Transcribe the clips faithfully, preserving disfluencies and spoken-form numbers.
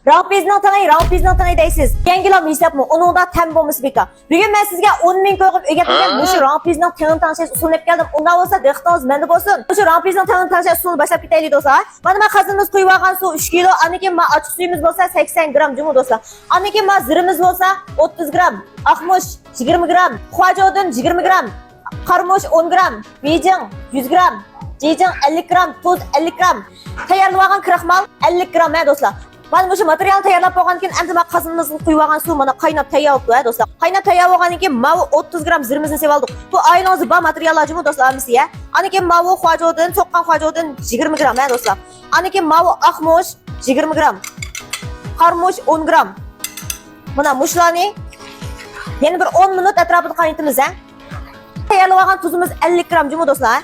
راڭپىزنىڭ تېڭى، راڭپىزنىڭ تېڭى دەيسىز. يەڭگىلام ھېسابمۇ، ئۇنىڭدا تەم بولمىسا بىكار. بۈگۈن مەن سىزگە ئون مىڭ كوي قىلىپ ئۆگەتمىگەن مۇشۇ راڭپىزنىڭ تېڭىنى تەڭشەش ئۇسۇلىنى ئېلىپ كەلدىم. ئۇنداق بولسا دىققىتىڭىز مەندە بولسۇن. مۇشۇ راڭپىزنىڭ تېڭىنى تەڭشەش ئۇسۇلىنى باشلاپ كېتەيلى دوستلار. مانا ما قازىنىمىز قۇيۇۋالغان سۇ ئۈچ كىلو، ئاندىن كېيىن ما ئاچچىق سۈيىمىز بولسا سەكسەن گرام جۇمۇ دوستلار. ئاندىن كېيىن ما زىرىمىز بولسا ئوتتۇز گرام، ئاقمۇچ يىگىرمە گرام، خۇاجودىن يىگىرمە گرام، قارىمۇچ ئون گرام، بېيجىڭ يۈز گرام، جېجىڭ ئەللىك گرام، تۇز ئەللىك گرام، تەييارلىۋالغان كراخمال ئەللىك گرام ھە دوستلار. مانا مۇشۇ ماتېرىيالنى تەييارلاپ بولغاندىن كېيىن ئەمدى مانا قازىنىمىزغا قۇيۇۋالغان سۇ مانا قايناپ تەييار بوپتۇ ھە دوستلار. قايناپ تەييار بولغاندىن كېيىن ماۋۇ ئوتتۇز گرام زىرىمىزنى سېلىۋالدۇق. بۇ ئائىلىڭىزدە بار ماتېرىياللار جۇمۇ دوستلار ھەممىسى ھە. ئاندىن كېيىن ماۋۇ خۇاجودىن، سوققان خۇاجودىن يىگىرمە گرام ھە دوستلار. ئاندىن كېيىن ماۋۇ ئاقمۇچ يىگىرمە گرام، قارىمۇچ ئون گرام. مانا مۇشۇلارنى يەنە بىر ئون مىنۇت ئەتراپىدا قاينىتىمىز ھە. تەييارلىۋالغان تۇزىمىز ئەللىك گرام جۇمۇ دوستلار.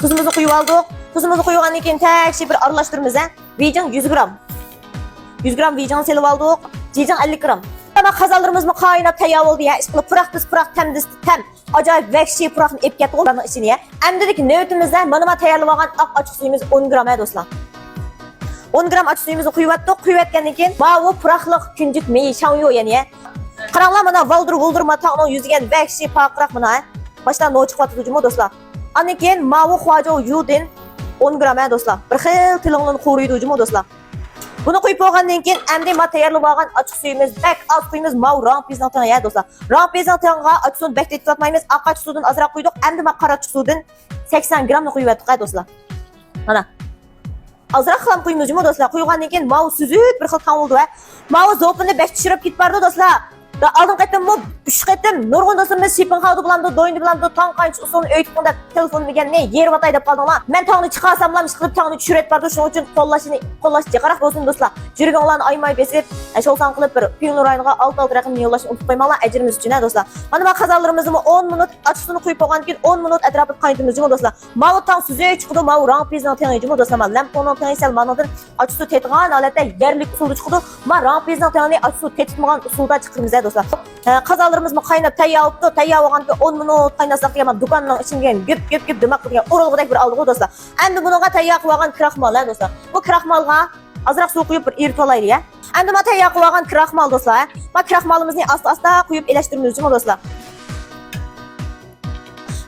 تۇزىمىزنى قۇيۇۋالدۇق. تۇزىمىزنى قۇيغاندىن كېيىن تەكشى بىر ئارىلاشتۇرىمىز ھە. بېيجىڭ يۈز گرام. يۈز گرام بېيجىڭ سېلىۋالدۇق. جېجىڭ ئەللىك گرام. مانا قازانلىرىمىزمۇ قايناپ تەييار بولدى ھە. ئىشقىلىپ پۇراق بىز پۇراق، تەم بىز تەم. ئاجايىپ ۋەھشىي پۇراقنى ئېلىپ كەتتۇق ئۇلارنىڭ ئىچىنى ھە. ئەمدىلىك نۆۋىتىمىزدە مانا ما تەييارلىۋالغان ئاق ئاچچىق سۈيىمىز ئون گرام ھە دوستلار. ئون گرام ئاچچىق سۈيىمىزنى قۇيۇۋەتتۇق. قۇيۇۋەتكەندىن كېيىن ماۋۇ پۇراقلىق كۈنجۈت مېيى شاڭيۇ يەنى ھە. قاراڭلار مانا ۋالدىر ۋۇلدۇر ما تاڭنىڭ يۈزىگەن ۋەھشىي پارقىراق مانا ھە. باشتا نو چىقىۋاتىدۇ جۇمۇ دوستلار. ئاندىن كېيىن ماۋۇ خۇاجو يۇدىن ئون گرام ھە دوستلار. بىر خىل تىلىڭلارنى قورۇيدۇ جۇمۇ دوستلار. بۇنى قۇيۇپ بولغاندىن كېيىن ئەمدى ما تەييارلىۋالغان ئاچچىق سۈيىمىز بەك ئاز قۇيىمىز ماۋۇ راڭپىزنىڭ تېڭى ھە دوستلار. راڭپىزنىڭ تېڭىغا ئاچچىق سۇنى بەك تېتىتىۋاتمايمىز. ئاق ئاچچىق سۇدىن ئازراق قۇيدۇق. ئەمدى ما قارا ئاچچىق سۇدىن سەكسەن گرامنى قۇيۇۋەتتۇق ھە دوستلار. مانا. ئازراق خام قۇيىمىز جۇمۇ دوستلار. قۇيغاندىن كېيىن ماۋۇ سۈزۈك بىر خىل تاڭ بولىدۇ ھە. ماۋۇ زوپىنى بەك چىشۇرۇپ كېتىپ بارىدۇ دوستلار. ئالدىنقى قېتىممۇ ئۈچ قېتىم نۇرغۇن دوستلىرىمىز شىپىڭخاۋدا بولامدۇ، دويندا بولامدۇ، تاڭ قاينىتىش ئۇسۇلىنى ئۆگىتىڭ دەپ تېلېفون دېگەننى يېرىۋاتاي دەپ قالدىڭلار. مەن تاڭنى چىقارساملا ئىشقىلىپ تاڭنى چۈشۈرۈۋېتىپ بارىدۇ. شۇنىڭ ئۈچۈن قوللاشنى، قوللاش جىقراق بولسۇن دوستلار. جۈرگىڭلارنى ئايىماي بېسىپ، شولساڭ قىلىپ بىر پىڭلۇ رايونىغا ئالتە ئالتە رەقەمنى يوللاشنى ئۇنتۇپ قويماڭلار، ئەجرىمىز ئۈچۈن ھە دوستلار. مانا ما قازانلىرىمىزنىمۇ ئون مىنۇت ئاچچىق سۇنى قۇيۇپ بولغاندىن كېيىن ئون مىنۇت ئەتراپىدا قاينىتىمىز جۇمۇ دوستلار. ماۋۇ تاڭ سۈزۈك چىقىدۇ، ماۋۇ راڭپىزنىڭ تېڭى جۇمۇ دوستلار. مانا لەمپۇڭنىڭ تېڭى سەل مانىڭدىن ئاچچىق سۇ تېتىغان ھالەتتە يەرلىك ئۇسۇلدا چىقىدۇ. ما راڭپىزنىڭ تېڭىنى ئاچچىق سۇ تېتىتمىغان ئۇسۇلدا چىقىرىمىز ھە دوستلار. ھە، قازانلىرىمىزمۇ قايناپ تەييار بوپتۇ. تەييار بولغاندىن كېيىن ئون مىنۇت قايناتساق دېگەن مانا دۇكاننىڭ ئىچىدىن گۈپ گۈپ گۈپ دىماق قىلىدىغان ئۇرۇلغۇدەك بىر ئالدىغۇ دوستلار. ئەمدى بۇنىڭغا تەييار قىلىۋالغان كراخمال ھە دوستلار. بۇ كراخمالغا ئازراق سۇ قۇيۇپ بىر ئېرىتىۋالايلى ھە. ئەمدى ما تەييار قىلىۋالغان كراخمال دوستلار ھە. ما كراخمالىمىزنى ئاستا ئاستا قۇيۇپ ئېلەشتۈرىمىز جۇمۇ دوستلار.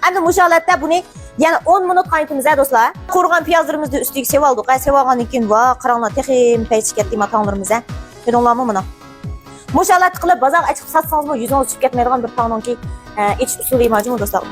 ئەمدى مۇشۇ ھالەتتە بۇنى يەنە ئون مىنۇت قاينىتىمىز ھە دوستلار. قورۇغان پىيازلىرىمىزنى ئۈستىگە سېلىۋالدۇق ھە. سېلىۋالغاندىن كېيىن ۋاھ قاراڭلار تېخىمۇ پەيچىگە كەتتى ما تاڭلىرىمىز ھە. كۆردۈڭلارمۇ مانا. مۇشۇ ھالەتتە قىلىپ بازارغا ئەچىقىپ ساتسىڭىزمۇ يۈزىڭىز چۈشۈپ كەتمەيدىغان بىر تاڭنىڭكى ئېچىش ئۇسۇلى ما جۇمۇ دوستلار.